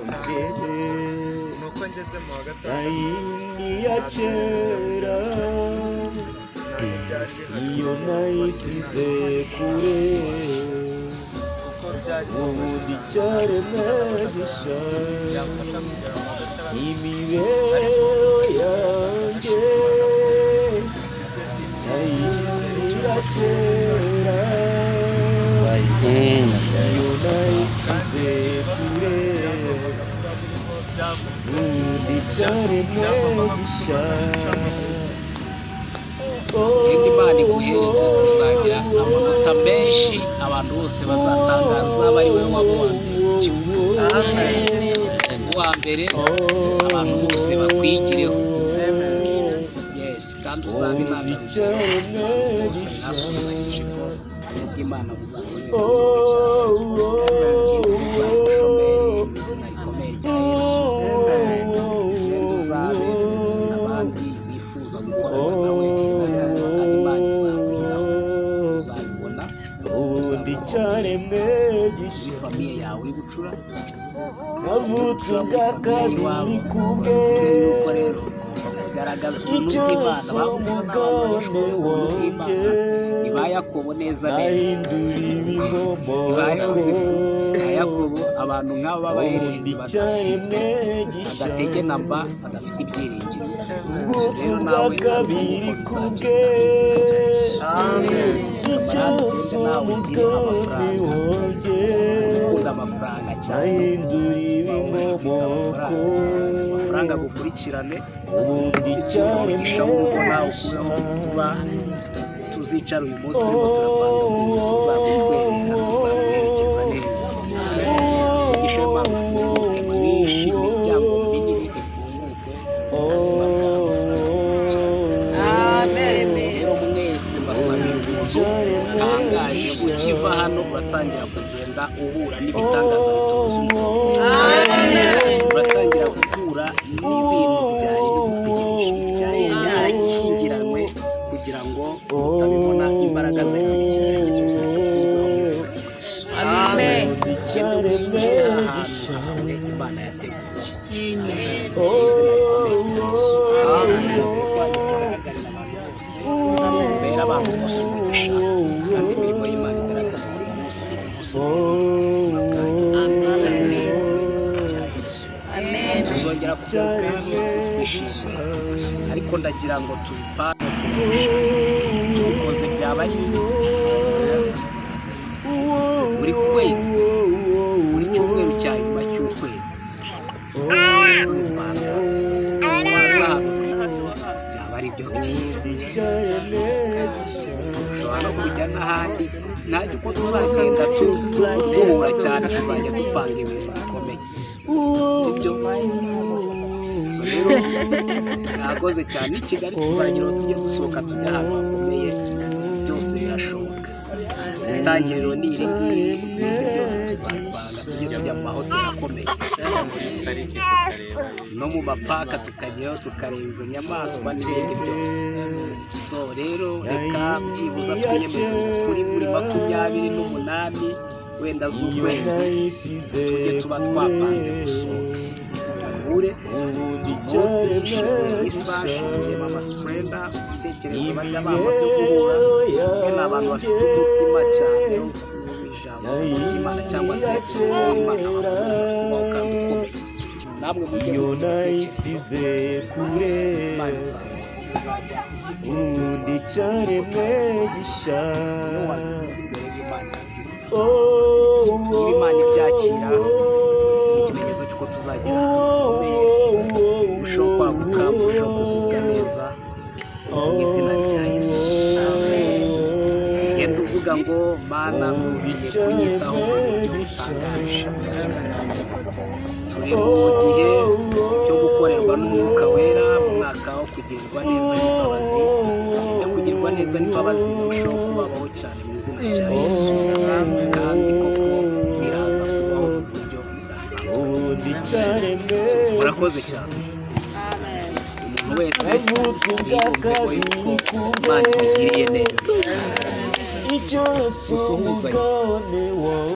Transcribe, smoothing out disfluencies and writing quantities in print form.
Wanjye Ni uko ngeze mu wa gatandatu Nayindi ya kera ntabwo byari bihari iyo nayisize kure. Kuko byari Ubundi icyaremwe gishya yamfasha kugera mu wa gatandatu. Imibereho yanjye nayindi ya kera iyo nayisize kure. Ubundi icyaremwe gishya. Genda, Imana iguhereze kuzagira amanota menshi, abantu bose bazatangaza, uzaba ari wowe waba uwa mbere mu kigo, uwa mbere, abantu bose bakwigireho. Yes, kandi uzaba intangarugero bose mwasuhuzanyije ko ubw'Imana buzakorera mu gihugu cyawe. Ikindi, ntuzaba umushomeri mu izina rikomeye rya Yesu. Genda uzabe abandi bifuza gukorana nawe, kandi Imana izakwitaho, uzabibona. Ubundi icyaremwe Muri gishya famille yawe uri gucura navutse ubwa kabiri kubwe yuko rero garagaza ubuntu icyo bw'Imana si bagucura n'abantu umugabane ubuntu wanjye bw'Imana ni ba Yakobo neza neza, nahindura ni ba ibinkomoko Yosefu ba Yakobo, abantu nk'aba b'abahererezi Ubundi badafite icyaremwe gishya agatege na mba, badafite ibyiringiro. Mvutse Rero ubwa nawe ari kabiri uko kubwe bizagenda mu izina rya Yesu. Icyo Kamarade, si ugende nawe ugire umugabane amafaranga. wanjye Ukunda amafaranga cyane. nahindura ibinkomoko. Amafaranga agukurikirane. Ubundi icyaremwe Umugisha w'urugo nawe gishya ukubeho. Kuba tuzicara uyu munsi turimo turapanga ukuntu tuzamutwerera, tuzamuherekeza neza. Umugisha w'Imana ufunguke mwinshi, imiryango minini ifunguke mu buzima bwawe. Rero mwese mbasabiye ubuntu butangaje. Ukiva hano uratangira kugenda uhura n'ibitangaza bitubuza umuntu, uratangira guhura n'ibintu byari bigutegereje, byari byarakingiranywe kugira ngo utabibona. Imbaraga zari zibikingiranye zose zikurweho mu izina rya Yesu. Genda winjire ahantu hawe Imana yateguye mu izina rikomeye rya Yesu. Igaragarira abantu bose, ubera abantu bose umugisha, kandi imirimo y'Imana igaragara buri munsi, umunsi ku wundi mu buzima bwanyu, mu izina rikomeye rya Yesu. Tuzongera kugaruka hano twishimye, ariko ndagira ngo tubipange bose mugisha. Tubikoze byaba ari bibi. Buri kwezi, buri cyumweru cya nyuma cy'ukwezi, tubipanga, waza hano byaba ari byo byiza. Ushobora no kujya n'ahandi ntajya uko tuzagenda duhura cyane, tuzajya dupanga ibintu bikomeye, sibyo? So rero mwakoze cyane. I Kigali tuzagira aho tujye gusohoka, tujya ahantu hakomeye, byose birashoboka. Itangiriro ni iri ngiri, ibindi byose tuzabipanga, tujye tujya mu mahoteli akomeye Pariki tukareba. No mu mapaka tukajyayo tukareba izo nyamaswa n'ibindi byose. So rero reka byibuza twiyemeze ngo kuri buri 28 wenda z'ukwezi tujye tuba twapanze gusohoka, duhure umunsi. Nshimiye Isa, nshimiye Mama Splenda ibitekerezo bajya bampa byo guhura. Mwe ni abantu bafite umutima cyane wo ijambo ry'Imana cyangwa se Imana bakomeza kubaho kandi ukomeye. Namwe mujye Iyo mugira ibitekerezo, nayisize kure. Imana izajya Ubundi icyaremwe gishya. Iyo wabivuze imbere y'Imana irabyumva. Niba Imana ibyakira, ni ikimenyetso cy'uko tuzagera ahantu hakomeye, turushaho kwaguka, turushaho kugubwa neza mu izina rya Yesu. Genda uvuga ngo: "Mana, ugiye kunyitaho mu buryo butangaje." Turi mu gihe cyo gukorerwa n'Umwuka Wera, mu mwaka wo kugirirwa neza n'imbabazi. Tugende kugirirwa neza n'imbabazi birushaho kubabaho cyane mu izina rya Yesu, kandi koko biraza kubaho mu buryo budasanzwe. Ubundi icyaremwe Murakoze cyane. Umuntu wese Navutse ubwa yiyumvemo kabiri yuko kubwe Imana imugiriye neza. Icyo si Dusuhuzanye. umugabane wawe.